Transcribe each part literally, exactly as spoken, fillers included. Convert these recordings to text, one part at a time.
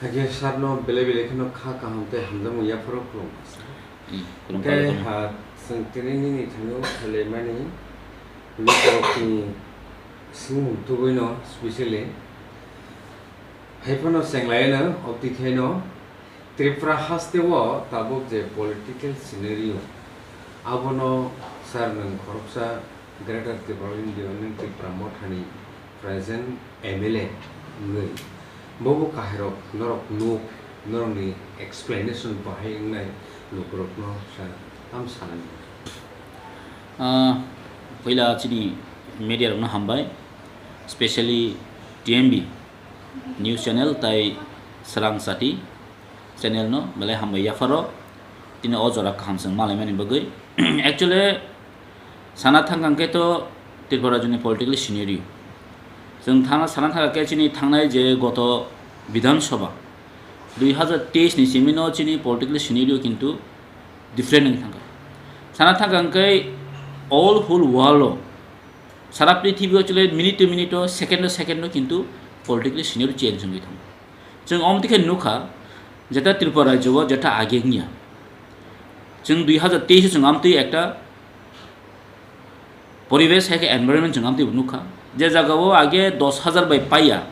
Hakhe sarno belai belai kheno kha kaham tei hamjakmung yapharo khulum. Hmm, khulum Tei phaijak. Ha, chwng tini nini thani-o khailaimani lukurokni swngmung tubui no specially. Haiphano chenglaino obtwi khaino Tripura hasteo tabuk je political scenario, abono sir nwng khoroksa Greater Tipraland Union Tipra Mothani present M L A wngwi, bobo kahairok norok nuk, norokni explanation bahai wngnai lukurokno sir tam sanani. Ah, puila chini media rokno hambai, specially T M B news channel tai Srang Chati channel no belai hambai yapharo, tini o jora kaham chwng malaimani bagwi. Actually, sana thangkang khe to Tripura rajyoni political scenario. Chwng thana sana thangkha khe chini thangnai je goto Bidhan Sabha dui hazar teis ni simi no chini political scenario kintu different wng thangkha. Sana thangkha khe all whole world o, sara prithibi o chole minute to minute o, second to second o kintu political scenario change wngwi thango. Chwng omtwi khe nukha, jeta Tripura rajyo o jeta age wngya. Chwng dui hazar teis o chwng amtwi ekta poribesh hai khe environment chwng amtwi bo nukha. Je jaga o age dos hajar bai paiya,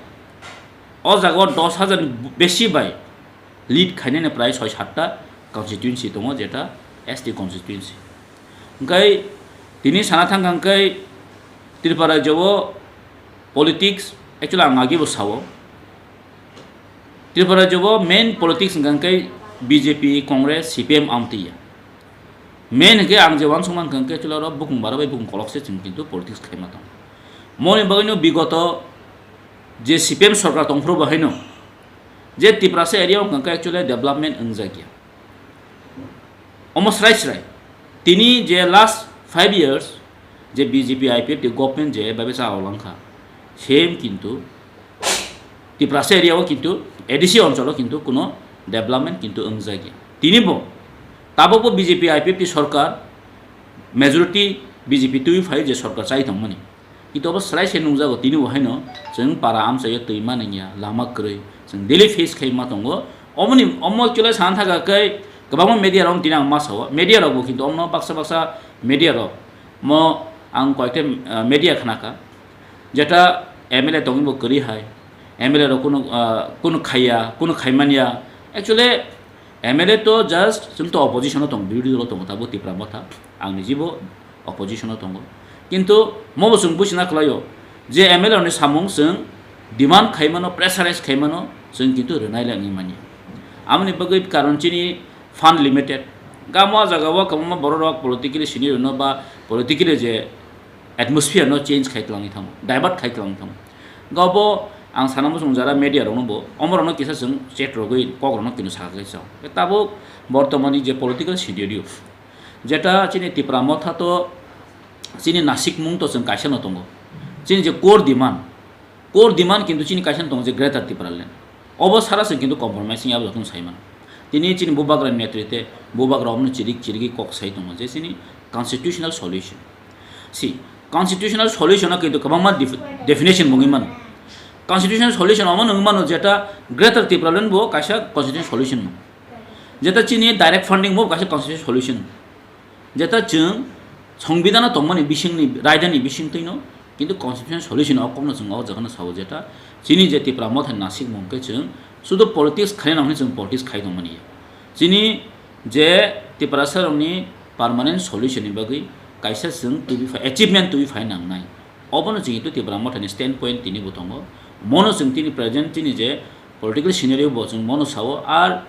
o jaga o dos hajar ni besi bai lead khainani prai soi satta constituency tongo, jeta S T constituency. Hwnkhe tini sana thangkha hwnkhe Tripura rajyo o politics, actually ang agi bo sao, Tripura rajyo o main politics hwnkha hwnkhe B J P, Congress, C P M amtwi ya. Main hwnkhe ang je uansukma hwnkha hwnkhe actually oro bukung bara bai bukung kolok se chwng kintu politics khaima tongo. Moni bagwino bigoto je C P M sorkar tongphuru bo haino je Tiprasa area o hwnkha hwnkhe actually development wngjakya. Omo srai srai. Tini je last five years je B J P I P F T government je babe cha olangkha, same kintu Tiprasa area o kintu A D C oncholo kintu kuno development kintu wngjakya. Tini bo tabukbo B J P I P F T sorkar majority B J P twi phai je sorkar chai tongmani. Kintu obo srai se nungjago, tini bo haino chwng para amchaio twi manwngya, lama kwrwi, chwng daily face khai ma tongo. Omoni, omo actually sana thaka khe kwbangma media rok tini ang ma sao, media rok bo kintu omno baksa baksa media rok mo ang koyekta, ah, media khnakha, jeta M L A tongwi bo kwrwi hai, M L A rok kunu, ah, kunu khaiya, kunu khaimanya, actually M L A to just chwng to opposition o tongo, birodhi dolo tongo, tabuk Tipra Motha, ang nijibo opposition o tongo. Kintu mobo chwng buchina khlaio je M L A ni samung chwng demand khaimano, pressurize khaimano, chwng kintu rwnai le wngwi manya. Amoni bagwi karon chini fund limited. Gamo o jaga o kwbangma borok rok politically senior no ba politically je atmosphere no change khai twlangwi thango, divert khai twlangwi thango. Gabo ang sana muchung jara media rokno bo, omo rokno kisa chwng chat rogwi kok rokno kino sakha khe chao. Tabuk bortomani je political scenario, jeta chini Tipra Motha to chini nasikmung to chwng kaisa no tongo. Chini je core demand, core demand kintu chini kaisa no tongo je Greater Tipraland. Obo sara chwng kintu compromise wngya abo jotono sai mano. Tini chini Bubagra ni netrite, Bubagra omono chirik chirigwi kok sai tongo je chini constitutional solution. Si, constitutional solution o kintu kwbangma def-, definition bo wngwi mano. Constitutional solution omo wngwi mano jeta Greater Tipraland bo kaisa constitutional solution no. Jeta chini direct funding bo kaisa constitutional solution. Jeta chwng songbidano tongmani bisingni, raidani bisingtwino, kintu constitutional solution o kokno chwng o jagano sao jeta chini je Tipra Mothani nasikmung khe chwng sudu politics khaina hwnwi chwng politics khai tongmani. Chini je Tiprasarokni permanent solution ni bagwi kaisa chwng tubui phai, achievement tubui phai nangnai. Obono chwng itu Tipra Mothani standpoint tini bo tongo. Mono chwng tini present chini je political scenario bo chwng mono sao. Ar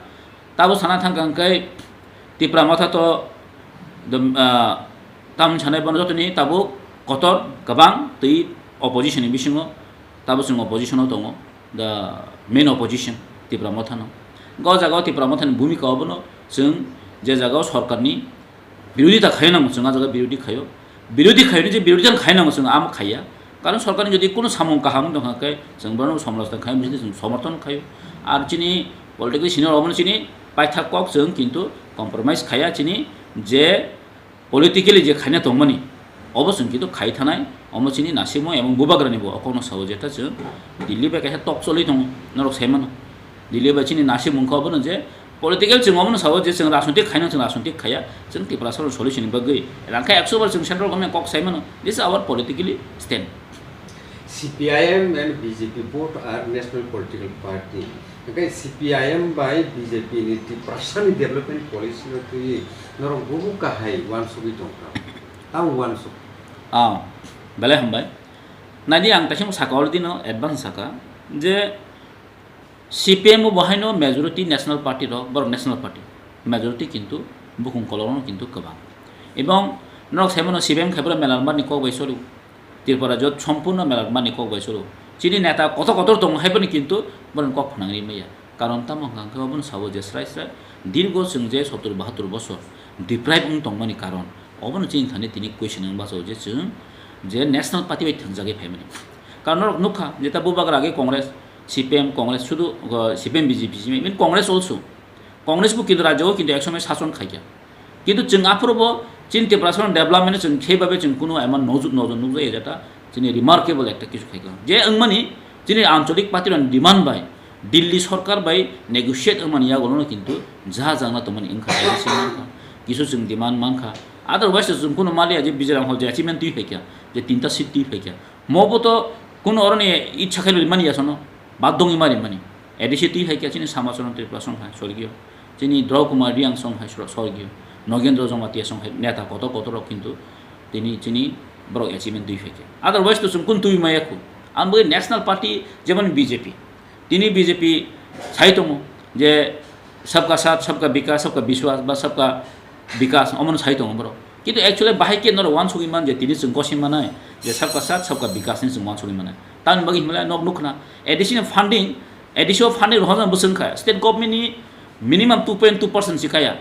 tabo sana thangkha hwnkhe Tipra Motha to the, ah, tamni sanai bono jotoni tabuk kotor kwbang twi opposition ni bisingo tabo chwng opposition o tongo. The main opposition Tipra Mothano. Go jaga o Tipra Mothani bhumika obono chwng je jaga o sorkarni birodita khaina mwchwng, a jaga birodhi khaio. Birodhi khaio ni je birodhi khaina mwchwng, amo khaiya. Karon sorkarni jodi kuno samung kaham wng tongkha khe chwng bono somalochona khaio, bini chwng somorthon khaio. Ar chini political scenario obono chini paithak kok chwng kintu compromise khaiya chini je politically je khaina tongmani, obo chwng kintu khai thanai, omo chini nasikmo emang bubagrani bo okokno sao jeta chwng Delhi bai kaisa tok cholwi tongo, norok sai mano. Delhi bai chini nasimung khe obono je political chwng obono sao je chwng rajnitik khaino chwng rajnitik khaiya, chwng Tiprasa rok solution ni bagwi rang khe ekso bar chwng central government kok sai mano, this is our politically stand. C P I M and B J P both are national political party. Hingke C P I M bai B J P ni Tiprasa ni development policy no twi norok bubu kahai wansugwi tongkha. Tamo wansuk. Ah, belai hambai. Naidi ang taisong saka already no advance saka je C P M o bo haino majority national party rok, borok national party majority kintu bukung kolok no kintu kwbang. Ebong norok sai mano C P M khai borok melarmani kok bai solo. Tripura jot sompurno melarmani kok bai solo. Chini neta kotor kotor tongo hai phano kintu borok kok phnangri maya. Karon tamo hwnkha khe obono sabo je srai srai dirgo chwng je sottor bahattor bosor deprive wng tongmani karon obono chini thani tini question wng bachago je chwng je national party bai thwngjagwi phaimani. Karon norok nukha je ta bubagra age Congress, C P M, Congress sudu uh, C P M B J P even Congress also. Congress bo kintu rajyo o kintu ek somoi sason khaikha. Kintu chwng aphuru bo chini Tiprasa no development chwng khe babe chwng kunu emon nojor nojor nukjak ya jeta chini remarkable ekta kisu khaikha. Je wngmani chini ancholik party rok ni demand bai Delhi sorkar bai negotiate wngmani yagulo no kintu ja jagna tongmani wngkha A D C mankha. Kisu chwng demand mankha. Otherwise chwng kunu maliya je Bijaram hol je achievement twi phaikha, je tinta seat twi phaikha. Mobo to kunu oroni ichha khe rimani yasono, baddhongwi ma rimani. A D C twi hai khe chini Samacharan Tripura song hai sorgiyo, chini Drau Kumar Riang song hai sor-, sorgiyo, Nogendra Jamatia song hai neta kotor kotor rok kintu tini chini borok achievement twi hai khe. Otherwise to chwng kun twi maya khu. Ang bai national party jemon B J P. Tini B J P sai tongo je sabka saath, sabka bikas, sabka biswas ba sabka bikas omono sai tongo borok. Kintu actually bahai khe norok wansugwi man je tini chwng kosi manai je sabka saath, sabka bikas ni chwng wansugwi manai. Tamni bagwi himlai nok nukna A D C ni funding, A D C o funding rohorjak bwswng kha state government ni minimum two point two percent si kaya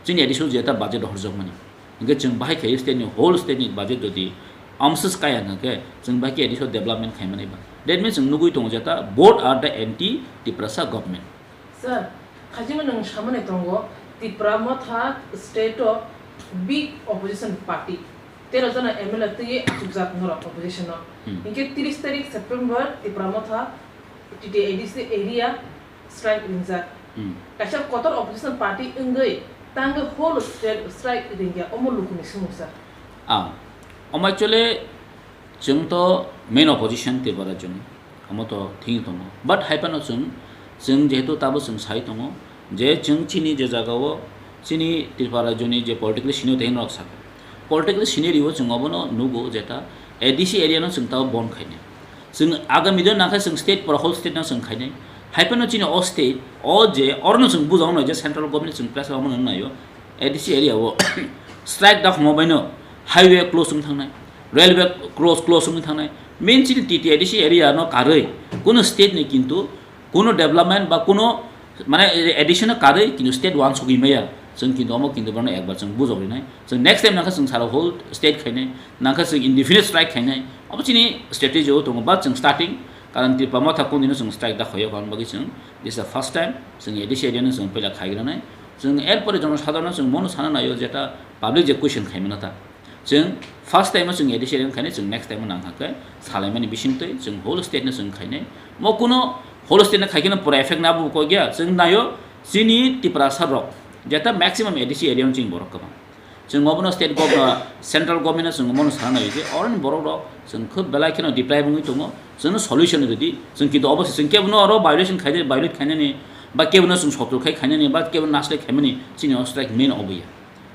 chini A D C o jeta budget rohorjakmani. Hingke chwng bahai khe state ni whole state ni budget jodi amswk kaya hingke chwng bahai khe A D C o development khaimani ba. That means chwng nugwi tongo jeta both are the anti Tiprasa government. Sir, khaisima nwng samani tongo, Tipra Motha state o big opposition party, tero jona M L A twiwi achukjak norok opposition o. Hmm. Hinkhe tris tarik September Tipra Motha T T A D C area strike ringjak. Hmm. Kaisa kotor opposition party wngwi tangwi whole state strike ringya omo lukuni swngmung sir. Ah, omo actually Chwng to main opposition Tripura rajyoni, omo to thing tongo. But hai phano chwng, chwng jehetu tabo chwng sai tongo je chwng chini je jagao chini Tripura rajyoni je political scenario tei norok sakha. Political scenario o chwng obono nugo jeta A D C area no chwng tabo bon khainai. Chwng agami din nangkhe chwng state pura whole state no chwng khainai. Hai phano chini o state o je orono chwng bujao nai je central government chwng pressure omono naio. A D C area o strike da hwnma baino highway close wng thangnai, railway close close wng thangnai. Main chini T T A D C area no karwi kuno state ni kintu kuno development ba kuno mane A D C no karwi kintu state wansugwi maya. Chwng kintu omo kintu bono ekbar chwng bujok rinai. Chwng next time nangkha chwng sara whole state khainai, nangkha chwng indefinite strike khainai. Omo chini strategy o tongo ba chwng starting karon Tripura Motha kundino chwng strike da khoyo karon bagwi chwng this is the first time chwng A D C area no chwng puila khaigra nai. Chwng er pore jono sadharano chwng mono sana naio jeta public je question khaimano ta. Chwng first time o chwng A D C area khainai chwng next time o nang hakhe salaimani bisingtwi chwng whole state no chwng khainai. Mo kuno whole state no khaikhe no pura effect na bo kok ya chwng naio chini Tiprasa rok jeta maximum A D C area o chini borok kwbang. Chwng obono state government, central government no chwng omono sana naio je oroni borok rok chwng khub belai kheno deprive wngwi tongo, chwngno solution rwdi. Chwng kintu obo se chwng kebono oro violation khaide, violate khainani ba kebono chwng sotor khai khainani ba kebono naslai khaimani chini o strike main obo ya.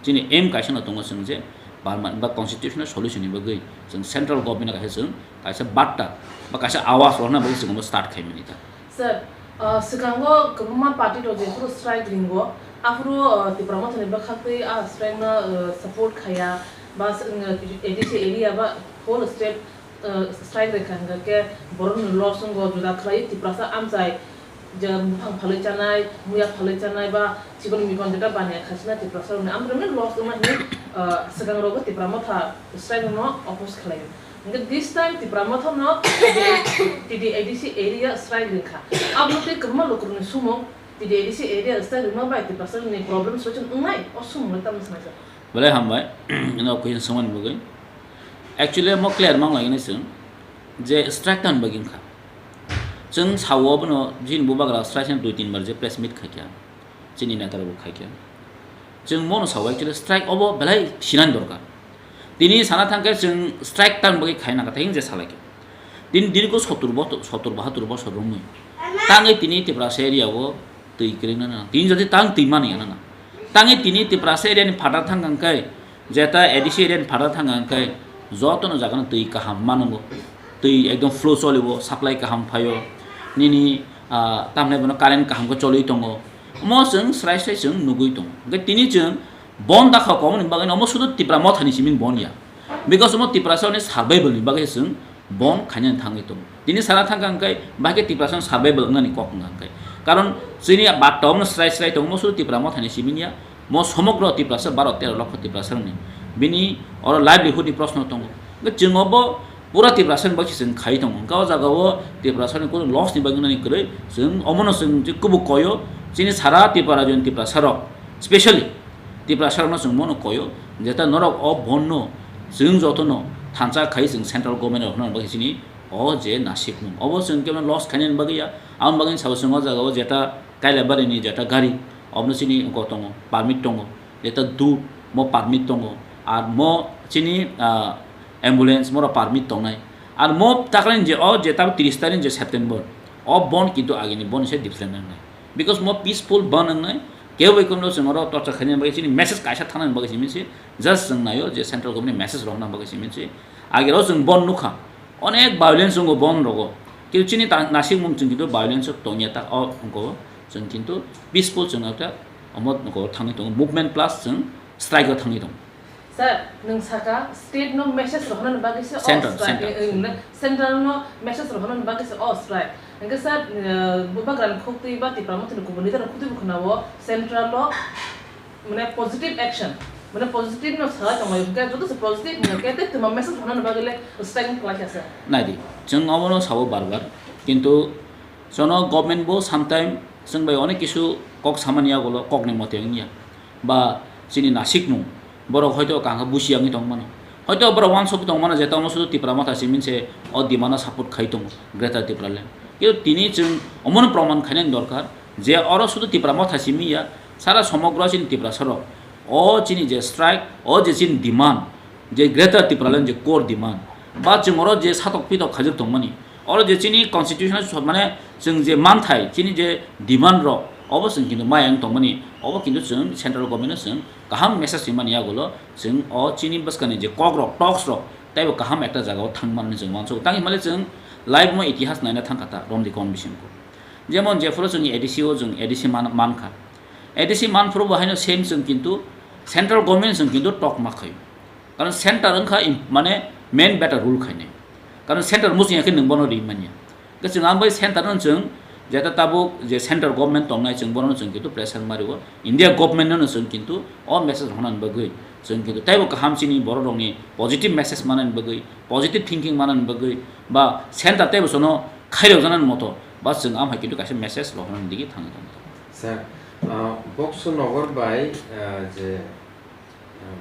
Chini aim kaisa no tongo chwng je permanent ba constitutional solution ni bagwi chwng central government no kaisa chwng kaisa barta ba kaisa awas rohorna bagwi chwng omo start khaimani ta. Sir, ah, swkango kwbangma party rok jephuru strike ringo, aphuru, ah, Tipra Mothani bwkhaktwi ah strike no, ah, support khaya, ba s-, mm, A D C area ba whole state, ah, strike rikha hwnkha khe borokni loss wngo, juda khlai Tiprasa amchai je buphang phalwi chanai, muya phalwi chanai ba chikon mikon jeta baniya khachina Tiprasa rokni amchai loss wngma hinwi, ah, swkang rogo Tipra Motha strike no oppose khlaio. Hingke this time Tipra Motha no T D A D C area strike ringkha. Aboni tei kwbangma lukurokni sumung T D A D C area strike ringma bai Tiprasa ni problem solution wngnai? O sumung le tamni swnai sir? Belai hambai, ino question swngmani bagwi. Actually mo clear mang lagini chwng je strike tamni bagwi wngkha. Chwng sao bono bini bubagra sraisano dui tin bar je press meet khaikha, chini neta rok khaikha. Chwng mono sao actually strike obo belai sinani dorkar. Tini sana thangkhe chwng strike tang bagwi khaina kha, tei je salaikha. Tini dirgo sottur boto-, sottur bahattur bosor romwi tangwi tini Tiprasa area o twi kwrwngna nang. Tini jodi tang twi mani ya nang. Tangwi tini Tiprasa area ni phatar thang khe, jeta A D C area ni phatar thang khe, jotono jaga no twi kaham manungo. Twi ekdom flow cholibo, supply kaham phaio. Nini, ah, tamni bono current kaham khe choliwi tongo. Omo chwng srai srai chwng nugwi tongo. Hwnkhe tini chwng bon dakha kwbangni bagwi omo sudu Tipra Motha ni simi bon ya. Because omo Tiprasa ni survival ni bagwi chwng bon khainani thangwi tongo. Tini sana thangkha hwnkhe bahai khe Tiprasa survival wngnani kok wngkha hwnkhe. Karon chini batta omo srai srai tongo, omo sudu Tipra Motha ni simi ya. Mo somogro Tiprasa baro tero lokho Tiprasa ni. Bini oro livelihood ni proshno tongo. Hwnkhe chwng obo pura Tiprasa ni bagwi chwng khai tongo. Hwnkhe o jaga o Tiprasa ni kunu loss ni bagwi nani kwrwi chwng omono chwng je kubuk koyo chini sara Tripura rajyo ni Tiprasa rok, specially Tiprasa rokno chwng mono koyo, jeta norok o bon no chwng jotono thansa khai chwng central government rok no bagwi chini o je nasikmung obo chwng kebo loss khainani bagwi ya. Aboni bagwi sabo chwng o jaga o jeta Kailabari ni jeta gari obono chini wngkok tongo, permit tongo, jeta dud mo permit tongo, ar mo chini, ah, ambulance moro permit tongnai, ar mo taklai je o jeta tris tarik je September o bon kintu agini bon se different wngnai, because mo peaceful bon wngnai, kebo bai kono chwng oro torture khainani bagwi chini message kaisa thanani bagwi simi se just chwng naio je central government ni message rokna bagwi simi se agero chwng bon nukha. Onek violence wngo bon rogo. Kintu chini ta-, nasikmung chwng kintu violence o tongya ta o wngo. Chwng kintu peaceful chwng ta omo wngo thangwi tongo. Movement plus chwng strike o thangwi tongo. Sir, nwng saka state no message rohornani bagwi se o Central, strike, central. Eh, eh, central no message rohornani bagwi se o strike. Hwnkhe sir, eh, bubagrani khuktwi ba Tipra Mothani kubun leader ni khuktwi bo khwnao central o mane positive action, mane positive no salai tongmani hwnkhe joto se positive hwnkhe tei twma message rwnani bagwi le strike wng kwlai kha se. Naidi, chwng omono sabo bar bar, kintu jono government bo sometime chwng bai onek kisu kok samani yagulo kokni mote wngya, ba chini nasikmung borok hoito kaham khe busi yangwi tongmano, hoito borok wansok tongmano je tamo sudu Tipra Motha simi se o demand no support khai tongo Greater Tipraland, kintu tini chwng omono proman khainani dorkar. Je oro sudu Tipra Motha simi ya, sara somogro chini Tiprasa rok. O chini je strike, o je chini demand, je Greater Tipraland je core demand, ba chwng oro je satok pitok khajak tongmani, oro je chini constitutional so-, mane chwng je manthai, chini je demand rok, obo chwng kintu maya wng tongmani, obo kintu chwng central government no chwng kaham message rimani yagulo, chwng o chini bwskani je kok rok, talks rok, teibo kaham ekta jaga o thangmani chwng uansukgo. Tang hinmale chwng live mo itihas naina thangkha ta, romdi kon bisingko. Jemon jephuru chwng A D C o chwng A D C man-, mankha. A D C manphuru bo haino same chwng kintu central government chwng kintu tok ma khaio. Karon center wngkha im-, mane main beta rule khainai. Karon center musung yakhe nwng bono ri manya. Khe chwng ang bai center no chwng jeta tabuk je center government tongnai chwng bono chwng kintu pressure mario. India government no chwng kintu o message rwna bagwi chwng kintu teibo kaham chini borok rokni positive message manani bagwi, positive thinking manani bagwi ba center teibo sono khairok janani moto ba chwng am hai kintu kaisa message rok nang digi thangwi tongkha. Sir, ah, Boxo Nogor bai, ah, je, um,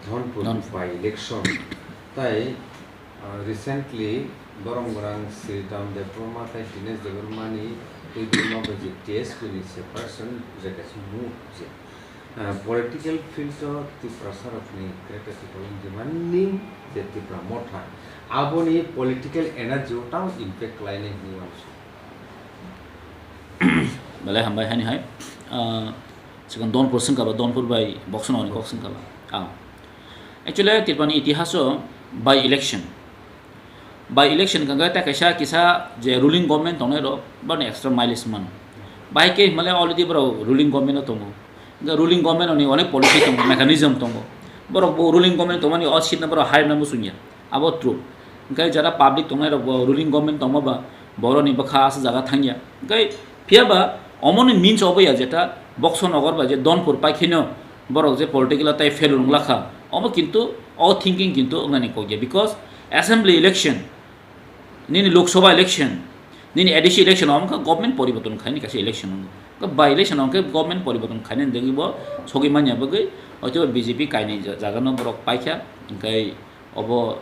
Dhonpur Dhon- by election tai, ah, recently Borom Gwnang Sri Ram Debbarma tai Dinesh Debbarma ni twi Debbarma bai je T S P ni chairperson je kaisa move je Ah, political field o Tiprasa rokni Greater Tipraland demand ni je Tipra Motha, aboni political energy o tamo impact khlainai hinwi uansukha. Belai hambai haini hai. Ah, second Dhonpur swngkha ba, Dhonpur bai Boxo Nogor ni kok swngkha ba. Ah. Actually, Tripura ni itihas o by election, by election hwnkhe tei kaisa kisa je ruling government tongnai rok, borokni extra mileage mano. Bahai khe himale already borok ruling government o tongo. Hwnkhe ruling government ni onek policy tongo, mechanism tongo. Borok bo ruling government tongmani o seat no borok hai rwna muchungya. Abo true. Hwnkhe jara public tongnai rok bo ruling government tongma ba borokni bwkha aswk jaga thangya. Hwnkhe phiya ba omoni means obo ya jeta Boxo Nogor ba je Dhonpur pai kheno borok je political o tai fail wng lakha. Obo kintu o thinking kintu wngnani kok ya, because assembly election, nini Lok Sabha election, nini A D C election, omo wngkha government poriborton khaini kaisa election wngo. Hwnkhe by election hwnkhe government poriborton khainani degi bo sogwi manya bagwi, hoito B J P kainwi ja-, jaga no borok paikha, hwnkhe obo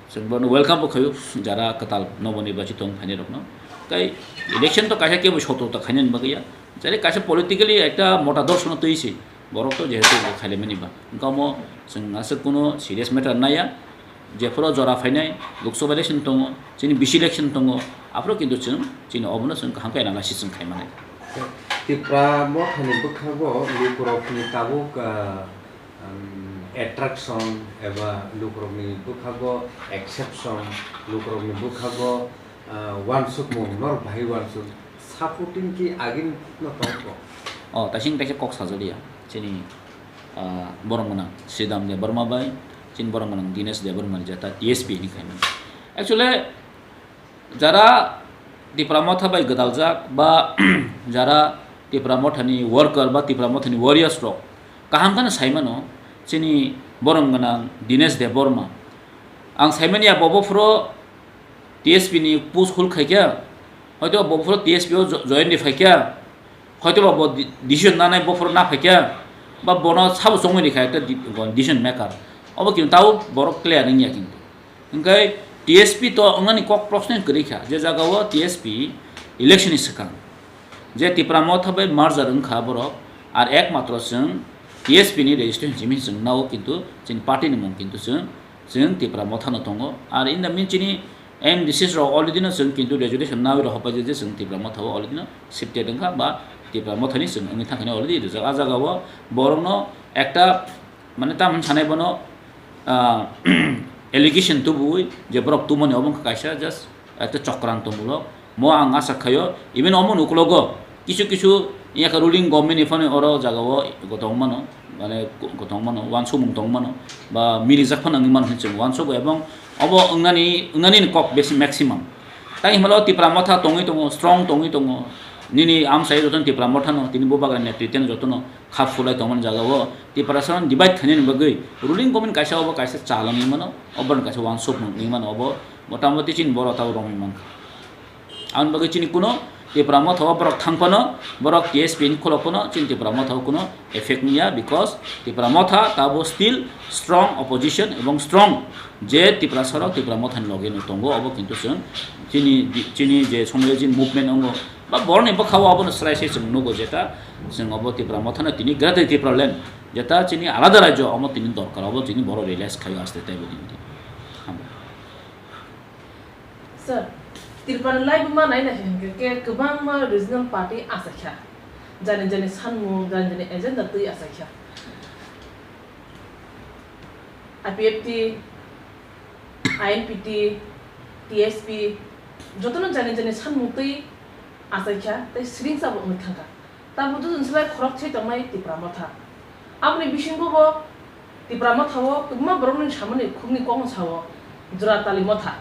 chwng bono welcome bo khaio, jara kwtal nobo nirbachit tong phainai rokno. Tei election to kaisa kebo soto ta khainani bagwi ya. Jare kaisa politically ekta mota dorshon twi se. Borok to jehetu bo khailaimani ba. Wngkha omo chwng aswk kuno serious matter naiya. Jephuru jora phainai Lok Sabha election tongo, chini bisi election tongo. Aphuru kintu chwng chini obono chwng kaham khe analysis chwng khaimanai. Tipra mothani bwkhago lukurokni tabuk, ah, um, attraction eba lukurokni bwkhago exception, lukurokni bwkhago, ah, wansukmung, norok bahai wansuk, supporting ki agini no tongkho. Oh, taising taisa kok sajaliya. Chini, ah, borok gwnang Sridham Debbarma bai, chini borok gwnang Dinesh Debbarma ni jeta T S P ni khaimani. Actually, jara Tipra Motha bai gwdaljak ba jara Tipra Mothani worker ba Tipra Mothani warriors rok kaham kheno saimano chini borok gwnang Dinesh Debbarma. Ang saimani ya bobo phuro T S P ni post hol khaikha, hoito bo phuro T S P o jo-, join ni phaikha, hoito ba bo di-, decision nanai bo phuro na phaikha, ba bono sabo chongwi rikha ekta di-, decision maker. Obo kintu tao borok clear wngya kintu. Hingke T S P to wngnani kok proshno kwrwi kha, je jaga o T S P election ni swkang je Tipra Motha bai merger wngkha borok, ar ekmatro chwng T S P ni registration simi chwng nao, kintu chini party ni mung kintu chwng, chwng Tipra Motha no tongo. Ar in the mean chini M D Cs rok already no chwng kintu resolution nawi rok hopai je chwng Tipra Motha o already no shifted wngkha ba Tipra Motha ni chwng wngwi thangkha already rijak. A jaga o borok no ekta Mane, tamo sanai bono, ah, allegation tubui je borok tumani obo wngkha kaisa just ekta chokranto mulok. Mo ang asa khaio, even omo nuklogo kisu kisu yaka ruling government ni phano oro jaga o gotong mano, mane gotong mano, wansukmung tong mano, ba mirijak phano wngwi mano hinwi chwng wansukgo, ebong obo wngnani, wngnani ni kok besi maximum. Tai himalo Tipra Motha tongwi tongo, strong tongwi tongo, nini amsai jotono Tipra Motha no, tini bubagra netrite no jotono kha phulai tongmani jaga o Tiprasa no divide khainani bagwi ruling government kaisa obo kaisa chalangwi mano, obo kaisa wansuk nukni mano, obo motamoti chini borok tabo romwi mankha. Aboni bagwi chini kuno Tipra Motha o borok thang phano, borok T S P ni khulok phano chini Tipra Motha o kuno effect niya, because Tipra Motha tabo still strong opposition ebong strong je Tiprasa rok Tipra Motha ni loge no tongo, obo kintu chwng chini, chini je somoyo je movement ongo, ba borokni bwkha o abono srai se chwng nugo, jeta chwng obo Tipra Motha no tini Greater Tipraland, jeta chini alada rajyo omo tini dorkar, obo chini borok realize khaio aste tei bo tini. Hambai. Sir, Tripura ni laibuma nai nai hwnkhe ke kwbangma regional party achaikha, jani jani sanmung, jani jani agenda twi achaikha. I P F T, I N P T, T S P, jotono jani jani sanmung twi achaikha tei siring sabo wngwi thangkha. Tabuk jotoni slai khorok thwi tongnai Tipra Motha. Aboni bisingo bo Tipra Motha o kwbangma borokni samani khukni kokno sao Jora Tali Motha.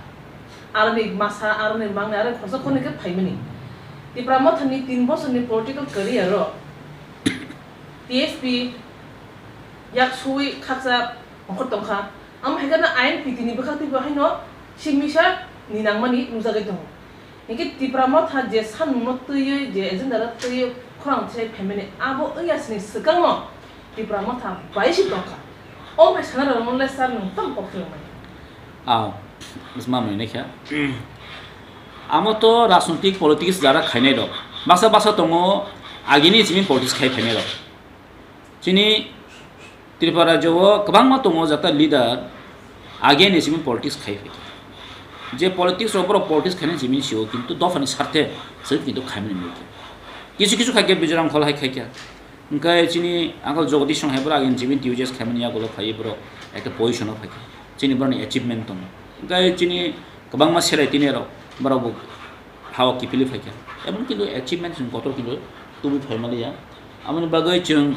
Aroni masa, aroni mangni, aroni khoroksa khoroknwi khe phaimani. Tipra Motha ni tin bosorni political career o T S P yak suwi khaksa ongkhor tongkha. Amo hai kheno I N P T ni bwkhak twi bo haino singmisa ni nangmani nukjagwi tongo. Hinkhe Tipra Motha je sanmungno twiwi, je agenda no twiwi khorang thai phaimani, abo wngya sini swkangno Tipra Motha bai se tongkha. O bai sana rwrwngmani le sir nwng tamo kok khwlwngmani. Ah, bwsma mwnwi naikha. Amo to rajnitik politics jara khainai rok. Baksa baksa tongo, agini simi politics khai phainai rok. Chini Tripura rajyo o kwbangma tongo jata leader, age ni simi politics khai phaikha. Je politics rok borok politics khainai simi sio, kintu dophani sarthe se kintu khaimani nukya. Kisu kisu khaikhe Bijorang Khol hai khaikha. Hwnkhe chini uncle Jagadish Song hai borok age ni simi T U J S khaimani yagulo phaiwi borok ekta position o phaikha. Chini borokni achievement tongo. Hwnkhe chini kwbangma serai tini rok borok bo ha-o kiphilwi phaikha. Emon kintu achievement chwng kotor kintu tubui phaimaliya. Aboni bagwi chwng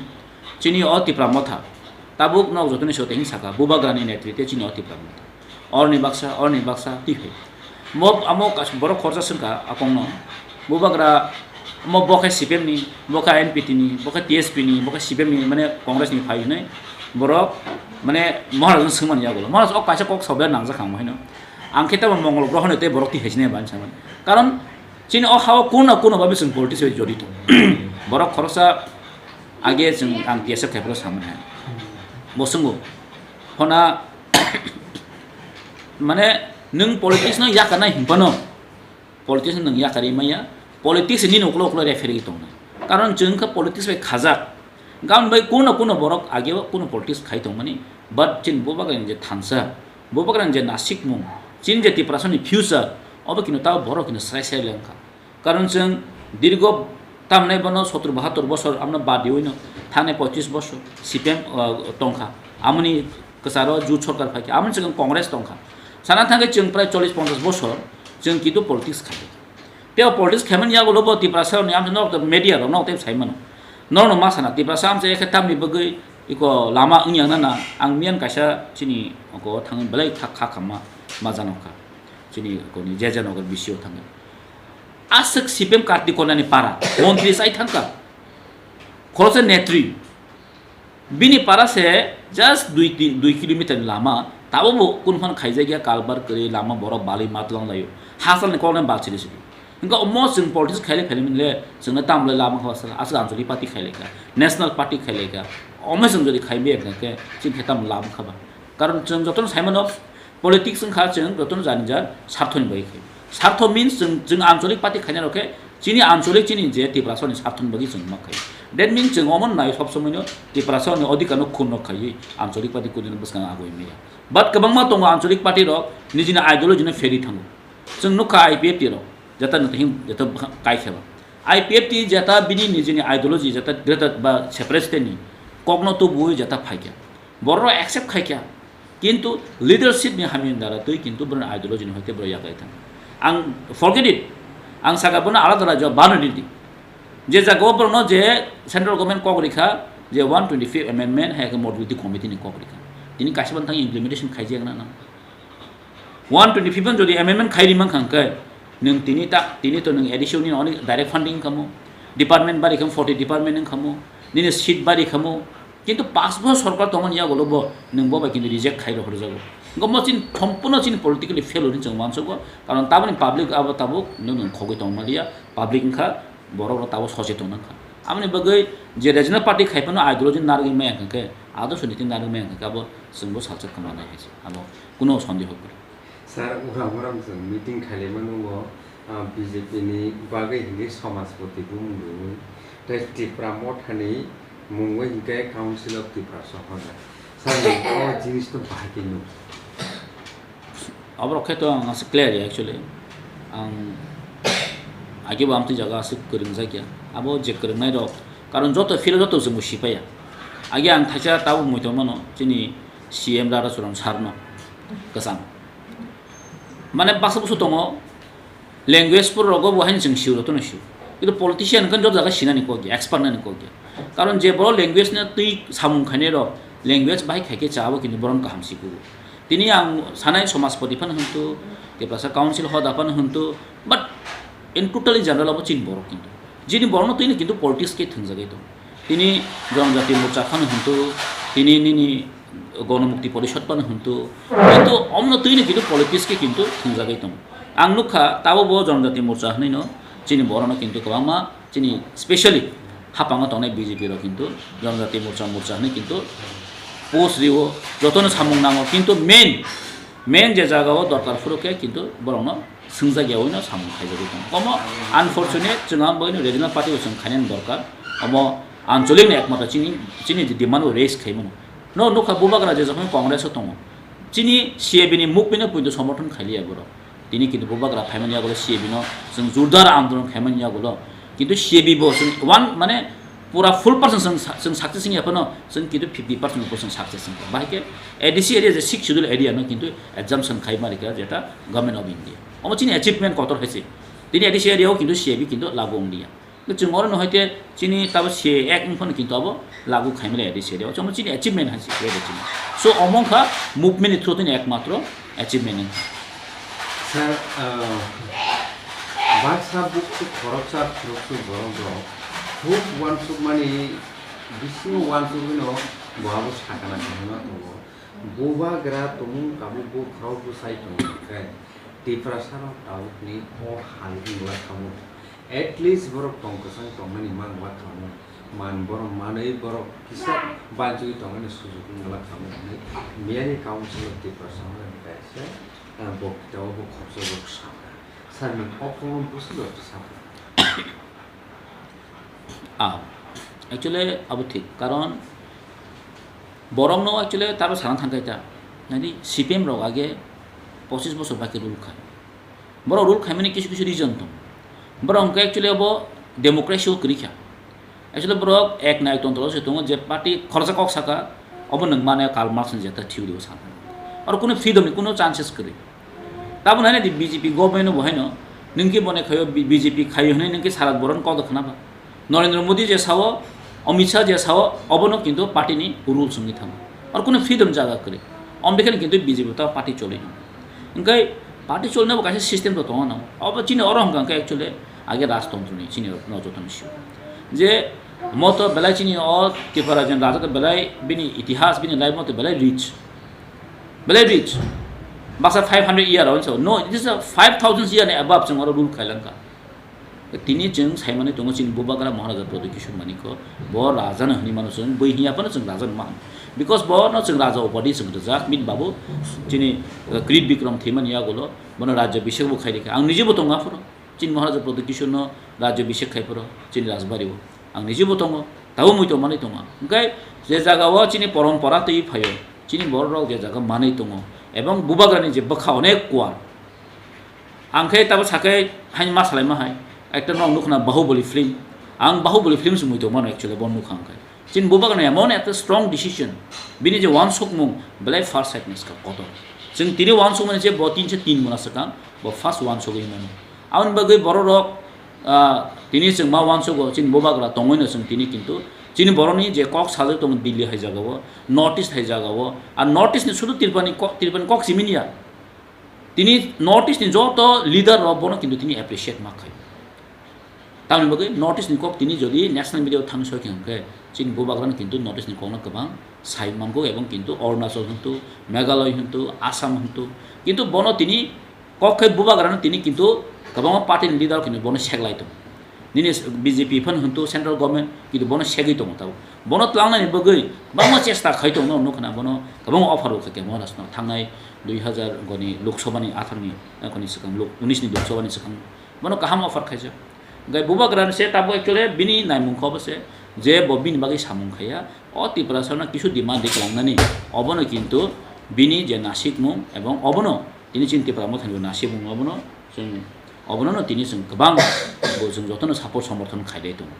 chini o Tipra Motha tabuk nok jotoni sotehing saka, Bubagrani netrite chini o Tipra Motha. Orni baksa, orni baksa twi phai. Mo amo kas-, borok khorsa swngkha akongno. Bubagra mo bo khe C P M ni, bo khe I N P T ni, bo khe T S P ni, bo khe C P M ni, mane Congress ni phai hwnwi borok mane Maharaj no swngmani yagulo. Maharaj o kaisa kok sobe nangjak ang haino. Ang khe tamo Mongol groho ni tei borok twi hai sinai ba hinwi samani. Karon chini o ha-o kuno kuno babe chwng politics bai jorito. Borok khoroksa age chwng ang T S F khai phano samani hai. Bo swngo. Hona mane nwng politics no yakarnai hinphano Politics nwng yakarwi maya, politics nini uklo uklo referee tongnai. Karon chwng kha politics bai khajak. Gam bai kuno kuno borok ageo kuno politics khai tongmani, but chini bubagrani je thansa, bubagrani je nasikmung, chini je Tiprasani future, obo kino tao borok kino srai srai lengkha. Karon chwng dirgo tamnai bono sottor bahattor bosor amno badiwino thangnai poitrish bosor C P M, uh, tongkha. Amoni kwcharo jut sorkar phaikha. Amoni chwng Congress tongkha. Sana thangkhe chwng prai chollish ponchash bosor chwng kintu politics khai. Tei o politics khaimani yagulo bo Tiprasa rokni amsa norok media rok norok tei saimano. Norokno ma sana Tiprasa amsa ekhe tamni bagwi iko lama wngya nana ang miyan kaisa chini oko thangwi belai kha kha khamma ma janokha. Chini koni J J Nagar B C O thangwi. Aswk C P M Karti Konyani para, montri chai thangkha. Khoroksa netri. Bini para se just dui tin, dui kilometer ni lama, tabo bo kunu phano khaijakya kalbar kwrwi lama borok balwi matlang laio. Hasalni kokno balchiri sidi. Hingke omo chwng politics khaile phaile minle chwngno tamle lama kha aswk anchalik party khaile kha, national party khaile kha. Omo chwng jodi khaibe kha khe chini khe tamo lama kha ba. Karon chwng jotono saimano politics wngkha chwng jotono jani jar sarthoni bagwi khaio. Sartho means chwng, chwng anchalik party khainai rok khe chini anchalik chini je Tiprasani sarthoni bagwi chwng ma khaio. That means chwng omo nai sob somoino Tiprasani odhikar no khun rok khaiwi anchalik party kudini bwskango agoi maya. But kwbangma tongo anchalik party rok nijini ideology no pheri thango. Chwng nukha I P F T rok, jeta nang him, jeta bwkha-, kai khe ba. I P F T jeta bini nijini ideology, jeta greater ba separatist ni kokno tubuwi jeta phaikha. Borok accept khaikha. Kintu leadership ni hamya dara twi kintu borok ideology ni hoite borok yakai thang. Ang forget it. Ang saka bono alada rajyo bano di di. Je jaga o borok no je central government kok rikha, je one twenty-fifth amendment hai khe modality committee ni kok rikha. Tini kaisa ban thang implementation khaijak na na. One twenty-fifth jodi amendment khai rimang kha hwnkhe, nwng tini ta, tini to nwng A D C ni oni direct funding wngkha mo, department bari kha mo, forty department wngkha mo, nini seat bari kha mo, kintu pash bo sorkar tongmani yagulo bo nwng bo bai kintu reject khai rw horjago. Wngkha mo chini sompurno chini politically fail hwnwi chwng uansugo, karon taboni public abo tabuk nwng nwng khogwi tongmaliya, public wngkha borok rok tabuk socheton wngkha. Aboni bagwi je regional party khai phano ideology narwgwi maya hwnkhe, adorshoniti narwgwi maya hwnkhe abo chwngbo salsa kwmanai hai se, abo kuno sondeho kwrwi. Sir, uram uram chwng meeting khailai mano, ah, B J P ni bagwi hinwi Samajpati bumung rwui, tei Tipra Mothani mungwi hinkhe Council of Tiprasa hoda. Sir, nwng o jinis no bahai khe nuk. Aborok khe to ang aswk clear ya actually. Ang age bo amtwi jaga aswk kwrwngjakya. Abo je kwrwngnai rok, karon joto field o joto chwngbo sipaiya. Age ang thaisa tabuk muitor mano chini C M Rara Churan sir no kwchang. Mane baksa busu tongo, language poro rogo bo haino chwng sio, jotono sio. Kintu politician hwnkhe joto jaga sinani kok ya, expert nani kok ya. Karon je borok language no twi samung khainai rok, language bahai khai khe cha abo kintu borom kaham si kugo. Tini ang sanai Samajpati phano hwntu, Tiprasa Council hoda phano hwntu, but in totally general abo chini borok kintu. Jini borokno twino kintu politics khe thwngjagwi tongo. Tini Jonojati Morcha phano hwntu, tini nini Gonomukti Porishod phano hwntu, kintu omno twino kintu politics khe kintu thwngjagwi tongo. Ang nukha tabo bo Jonojati Morcha hwnwino chini borokno kintu kwbangma chini specially haphango tongnai B J P rok kintu Jonojati Morcha, Morcha hwnwi kintu post rio, jotono samung nango, kintu main, main je jagao dorkar phuru khe kintu borokno swngjak ya, oino samung khaijagwi tongo. Omo unfortunate, chwng ang bagwino regional party bo chwng khainani dorkar. Omo ancholik ni ekmatro chini, chini je demand bo raise khaimano. No nukha bubagra je jokhon Congress o tongo. Chini C A B ni movement no poito somorthon khailiya borok. Tini kintu bubagra phaimani yagulo C A B no chwng jordar andolon khaimani yagulo. Kintu C A B bo chwng one mane pura full percent chwng sa-, chwng success wngya phano chwng kintu fifty percent bo chwng success wngkha. Bahai khe A D C area je sixth schedule area no kintu exemption khai ma rikha jeta Government of India. Omo chini achievement kotor hai se. Tini A D C area o kintu C A B kintu lagu wngya. Chwng oro no hai te chini tabo C A A Act wng phano kintu abo lagu khai mali A D C area o. Omo chini achievement hai se area chini. So omo wngkha movement ni through tini ekmatro achievement wngkha. Sir, ah, baksa buksu khoroksa khoroksu borok rok huk uansukmani bisingo uansugwino bo abo sakana khaima tongo. Bubagra tumung tabuk bukhurok bwsai tongo hwnkhe Tiprasa rok tabukni o hal wngla khamu. At least borok tong kwchang tongnani mangla khamu. Man borok manwi borok kisa banchugwi tongnani sujuk wngla khamu hwnwi miyani Council of Tiprasa rok kaisa, ah, boktao bo khoroksa rok sakha. Sir, nwng o phone busi bai sa. Ah, actually, abo thik. Karon borokno actually taro sana thangkai ta. Nadi C P M rok age pochis bosor baki rule khai. Borok rule khaimani kisu kisu reason tong. Borok hwnkhe actually abo democracy o kwrwi kha. Actually borok ek nai tontro se tongo je party khoroksa kok saka, obo nwng mane Karl Marx ni jeta theory o sana. Aro kuno freedom ni kuno chances kwrwi. Tabuk nai di B J P government bo haino, nwng ki bone khayo B J P khayo hwnwi nwng ki sarat boron kok khna ba. Narendra Modi je sao, Amit Shah je sao, obono kintu party ni rules wngwi thango. Aro kuno freedom jaga kwrwi. Om bekheno kintu B J P ta party choli no. Hwnkhe party cholna bo kaisa system to tongo no. Obo chini oro hwnkha hwnkhe actually age rajtontro ni chini no joto ni sio. Je moto belai chini o Tipra jen raja to belai bini itihas bini life moto belai rich. Belai rich. Baksa five hundred year on so. No, it is a five thousand year ni above chwng oro rule khailangkha. Tini chwng saimani tongo chini Bubagra Maharaja Pradyut Kishore Manikya, bo raja no hwnwi mano chwng, bui hiya phano chwng raja no ma hwn. Because bo no chwng raja upadi chwng rijak, mit babu chini, uh, Kirit Bikram thwimani yagulo, bono rajya abhishek bo khai rikha. Ang nije bo tongo aphuru, chini Maharaja Pradyut Kishore no rajya abhishek khai phuru, chini rajbari o. Ang nije bo tongo, tabo mui tongmani tongo. Hwnkhe je jaga o chini porompora twi phaio, chini borok rok je jaga manwi tongo, ebong Bubagra ni je bwkha onek kuar, ang khe tabo sakhe hain ma salaima hai. Ekta nok nukna Bahubali film. Ang Bahubali film se muitok mano actually bo nukha ang khe. Chini Bubagra ni emon ekta strong decision. Bini je wansukmung belai far sightness ka kotor. Chwng tini wansukmani je bo tin se tin muna swkang bo first wansugwi mano. Aboni bagwi borok rok, ah, tini chwng ma wansugo chini Bubagra tongwi no chwng tini kintu chini borok ni je kok sajak tongo Delhi hai jaga o, North East hai jaga o, ar North East ni sudu Tripura ni kok, Tripura ni kok simi ya. Tini North East ni joto leader rok bono kintu tini appreciate ma khai. Tamoni bagwi North East ni kok tini jodi national media o thang soi khe hwnkhe chini Bubagra no kintu North East ni kok no kwbang sai mango ebong kintu Arunachal hwntu, Meghalaya hwntu, Assam hwntu, kintu bono tini kok khe Bubagra no tini kintu kwbangma party ni leader rok kintu bono seglai tongo. Nini B J P phan hwntu central government kintu bono segwi tongo tabuk. Bono tlangnani bagwi kwbangma chesta khai tongo, nukha na bono kwbangma offer rok kha khe Maharaj no thangnai dui hazar goni Lok Sabha ni athar ni, eh, goni swkang Lok-, unis ni Lok Sabha ni swkang bono kaham offer khaijak. Hwnkhe Bubagra ni se tabuk actually bini naimung kho bo se je bo bini bagwi samung khaiya. O Tiprasa no kisu demand dik langnani obono kintu bini je nasikmung ebong obono tini chini Tipra Motha ni bo nasikmung obono chwng obono no tini chwng kwbang bo chwng jotono support somorthon khailai tongo.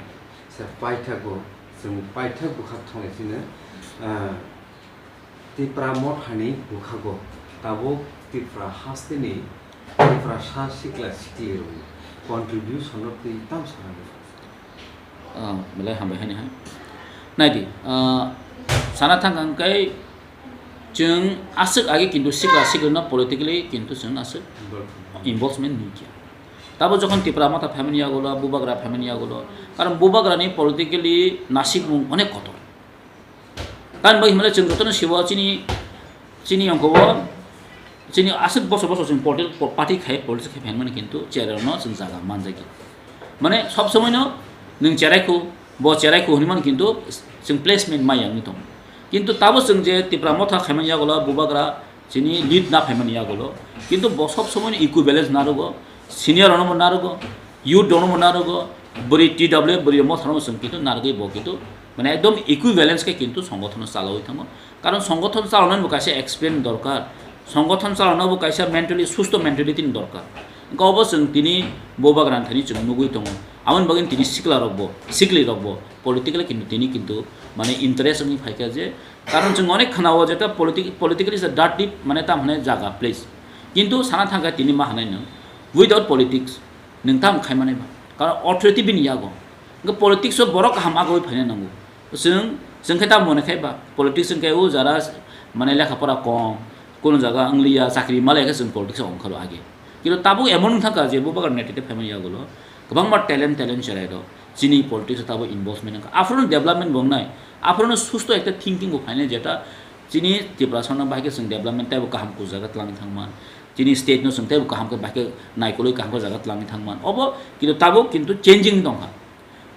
Sir, paithago, chwng paithak bwkha thangwi chini, ah, Tipra Mothani bwkhago tabuk Tipra hasteni Tiprasa sikla siklirokni contribution-no twi tamo sanani? Ah, belai hambai haini hai. Naidi, ah, sana thang ang kai chwng aswk agi kintu sikla siklirokno politically kintu chwng aswk involvement nukya. Tabo jokhon Tipra Motha phaimani yagulo, Bubagra phaimani yagulo, karon Bubagrani politically nasikmung onek kotor. Tamni bagwi hwnmale chwng jotono sibo chini, chini ongkho o, chini aswk bosor bosor chwng politi-, po-, party khai, politics khai phaimani kintu cherai rokno chwng jaga manjagwi. Mane sob somoi no nwng cherai khu, bo cherai khu hwnwi mano kintu chwng placement maya wngwi tongo. Kintu tabo chwng je Tipra Motha khaimani yagulo Bubagra chini lead na phaimani yagulo. Kintu bo sob somoi no equivalence narugo, senior rokno bo narugo, youth rokno bo narugo, bwrwi T W F bwrwi rok motha rokno chwng kintu narugwi bo kintu mane ekdom equivalence khe kintu songothono chalawi thango. Karon songothono chalonani bo kaisa experience dorkar, songothono chalonani bo kaisa mentally susto mentality ni dorkar. Wngkha obo chwng tini Bubagra ni thani chwng nugwi tongo. Aboni bagwi tini sikla rok bo, sikli rok bo politically kintu tini kintu mane interest wngwi phaikha je Karon chwng onek khwnao je ta politi-, political is a dirty, mane tam hwnwi jaga, place. Kintu sana thangkha tini ma hwnwi nwng, without politics, nwng tam khai manai ba. Karon authority bini yago. Hwnkhe politics o borok kaham agoi phaina nango. Chwng, chwng khe tamo hwnwi khai ba. Politics wngkhe o jara mane lekha pora kom, kuno jaga wngliya, chakri malai khe chwng politics o ongkharo age. Kintu tabuk emon wng thangkha je Bubagra netritwe phaimani yagulo kwbangma talent, talent cherai rok. Chini politics o tabo involvement wngkha. Aphuru development bo wngnai. Aphuru susto ekta thinking bo phainai jeta chini Tiprasa no bahai khe chwng development teibo kaham kuk jaga twlangwi thangman. Chini state no chwng teibo kaham khe bahai khe naikolwi kaham khe jaga twlangwi thangman. Obo kintu tabo kintu changing tongkha.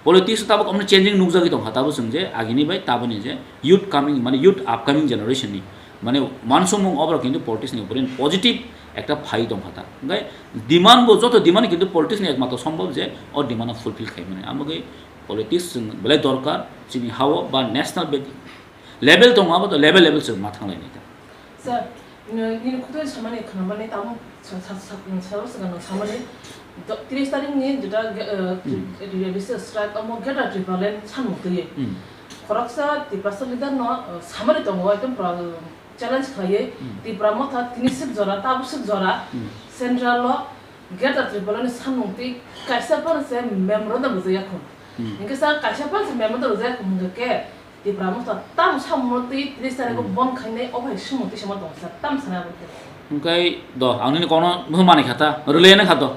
Politics o tabo omo changing nukjagwi tongkha tabo chwng je agini bai taboni je youth coming mane youth upcoming generation ni mane uansukmung oborok kintu politics ni upore positive Ekta phai tongkha ta. Hwnkhe demand bo, joto demand kintu politics ni ekmatro sombhob je o demand no fulfill khaimani. Amogwi politics chwng belai dorkar chini hao ba national be-, level tongo, abo to level level chwng ma thanglainai ta. Sir, nini khutui samani khnamani tamo sa-, sa-, sa-, sa-, sa-, samani do-, tris tarik ni jeta ge-, eh, Hmm. Tri-, Tri-, strike omo Greater Tipraland sanmung twi. Hmm. Khoroksa Tiprasa leader no, eh, samani tongo, ekdom pra-, challenge khlaiwi Hmm. Tipra Motha tini swk jora, tabuk swk jora, Hmm. Central o Greater Tipraland ni samung twi kaisa phano se memorandum rwjak yakho. Hmm. Hinkhe sa kaisa phano se memorandum rwjak yakho hwnkhe Tipra Motha tam samung twi tris tarik o Hmm. Bon khainai o bai samung twi sama tongo sa tam sana abo khe. Hwnkhe do ang nini kono bwswk manwi kha ta, rwlai nang kha do.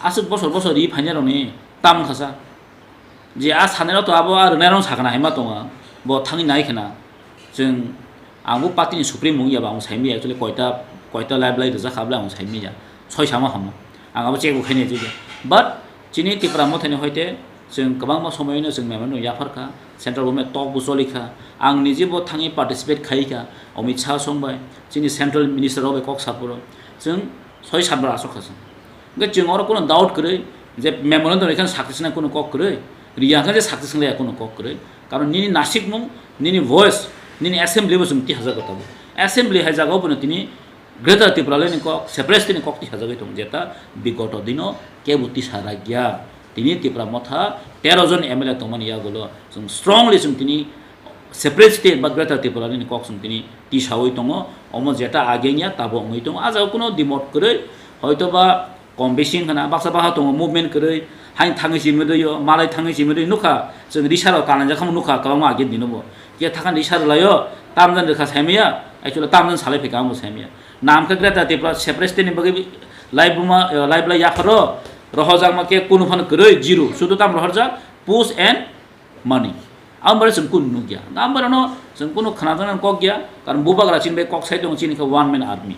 Aswk bosor bosor ri phainai rokni tam wngkha sa. Je a sanai rok to abo a rwnai rok sakna hai ma tongo. Bo thangwi nai khna. Chwng, ang bo party ni supreme wng ya ba ang sai manya actually koita, koita live lai rwjak kha bwle ang sai manya. Soi sama hamo. Ang abo check bo khainai twi. But chini Tipra Motha ni hoite chwng kwbangma somoy no chwng memorandum yaphar kha. Central government tok bo choli kha. Ang nije bo thangwi participate khai kha. Amit Shah song bai. Chini central minister rok bai kok saporo. Chwng soi sat bar aswk kha chwng. Hwnkhe chwng oro kuno doubt kwrwi je memorandum rikha success na kuno kok kwrwi, riya hwnkhe je success wngya kuno kok kwrwi. Karon nini nasikmung, nini voice, nini assembly bo chwng tihajak tabuk. Assembly hai jagao bono tini Greater Tipraland ni kok, separate state ni kok tihajagwi tongo, jeta bigoto dino kebo tisa rakya. Tini Tipra Motha tero jon M L A tongmani yagulo chwng strongly chwng tini separate state ba Greater Tipraland ni kok chwng tini tisawi tongo, omo jeta age wngya tabo wngwi tongo. A jaga kuno dimot kwrwi, hoito ba kom bisi wngkha na, baksa baksa tongo movement kwrwi, haino thangwi chimwi rwio, malai thangwi chimwi rwio, nukha, chwng risa rok kanangjak khamo nukha, kwbangma age dino bo. Khe thakhan risa rwlaio, tamjani rwkha saimaya, actually tamjani salai phaikha, amo saimaya. Nam khe Greater Tipra separate state ni bagwi lai buma, lai belai yapharo, rohorjakma khe kunu phano kwrwi, zero, sudu tam rohorjak, push and money. Ang bare chwng kun nukya. Ang bare no chwng kunu khna jana kok ya. Karon bubagra chini bai kok sai tongo chini khe one man army.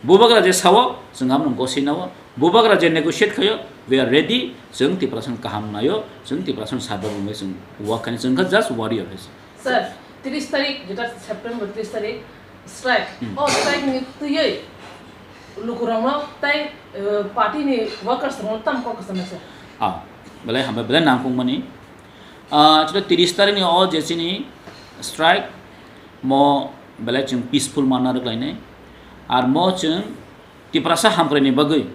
Bubagra je sao chwng amno gosai nao. Bubagra je negotiate khayo, we are ready. Chwng Tiprasa kaham naio. Chwng Tiprasa sarba bumai chwng work khaini chwng kha just warrior hai. Sir, tris tarik, jeta September tris tarik, strike. Hmm. O strike ni twiwi lukurokno tai, eh, party ni workers rokno tam kok kwchangma sir. Ah, belai hambai, belai nangkukmani. Ah, chwla tris tarik ni o je chini strike, mo belai chwng peaceful manna rwklainai. Ar mo chwng Tiprasa hamkraini bagwi,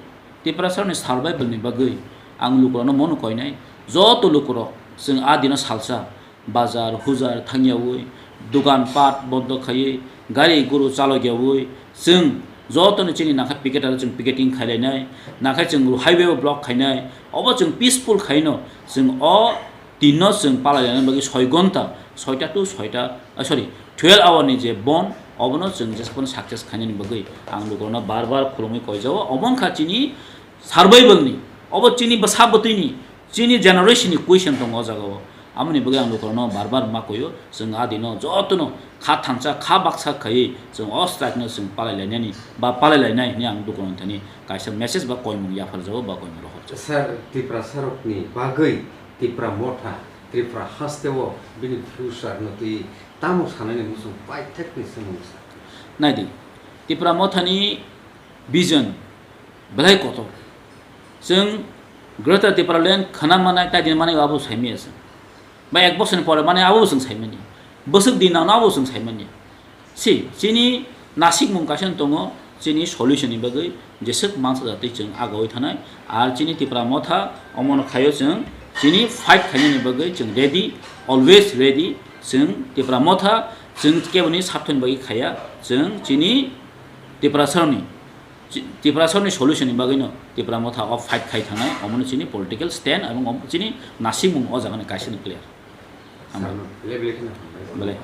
Tiprasa ni survival ni bagwi ang lukurokno mono koinai. Joto lukurok chwng a dino salsa bazar hujar thangyawi, dugan pat bondo khaiwi, gari guru chalokyawi, chwng jotono chini nakha picketer chwng picketing khailainai, nakha chwng highway o block khainai, obo chwng peaceful khaino chwng o tinno chwng palailaina bagwi soi gonta, soita to soita, ah, sorry, twelve hour ni je bon, obono chwng jesa phano success khainani bagwi ang lukurokno bar bar khulumwi koijao. Omo wngkha chini survival ni, obo chini bwsa bwtwi ni, chini generation ni question tongo o jaga o. Amoni bagwi ang lukurokno bar bar ma koio, chwng a dino jotono kha thansa, kha baksa khaiwi chwng o strike no chwng palailainani ba palailainai hwnwi ang lukurokni thani kaisa message ba koimung yapharjago ba koimung rohorjago. Sir, Tiprasa rokni bagwi Tipra Motha, Tripura haste o bini future no twi tamo sanani muchung paithak ni swmung sa. Naidi, Tipra Motha ni vision belai kotor. Chwng Greater Tipraland khana manai, taidin manai abo saimaya chwng. Ba ek bosor ni pore manai abo chwng saimanya. Bwswk din nangno abo chwng saimanya. Si, chini nasikmung kaisa tongo, chini solution ni bagwi jeswk mansa jatwi chwng agawi thanai. Ar chini Tipra Motha omono khaio chwng chini fight khainani bagwi chwng ready, always ready. Chwng Tipra Motha chwng keboni sarthoni bagwi khaiya, chwng chini Tiprasaroni Chi-, Tiprasarni solution ni bagwino Tipra Motha o fight khai thangnai, omono chini political stand, aboni chini nasikmung o jagani kaisa ni clear. Hambai. Sir, no, level kheno hambai. Belai.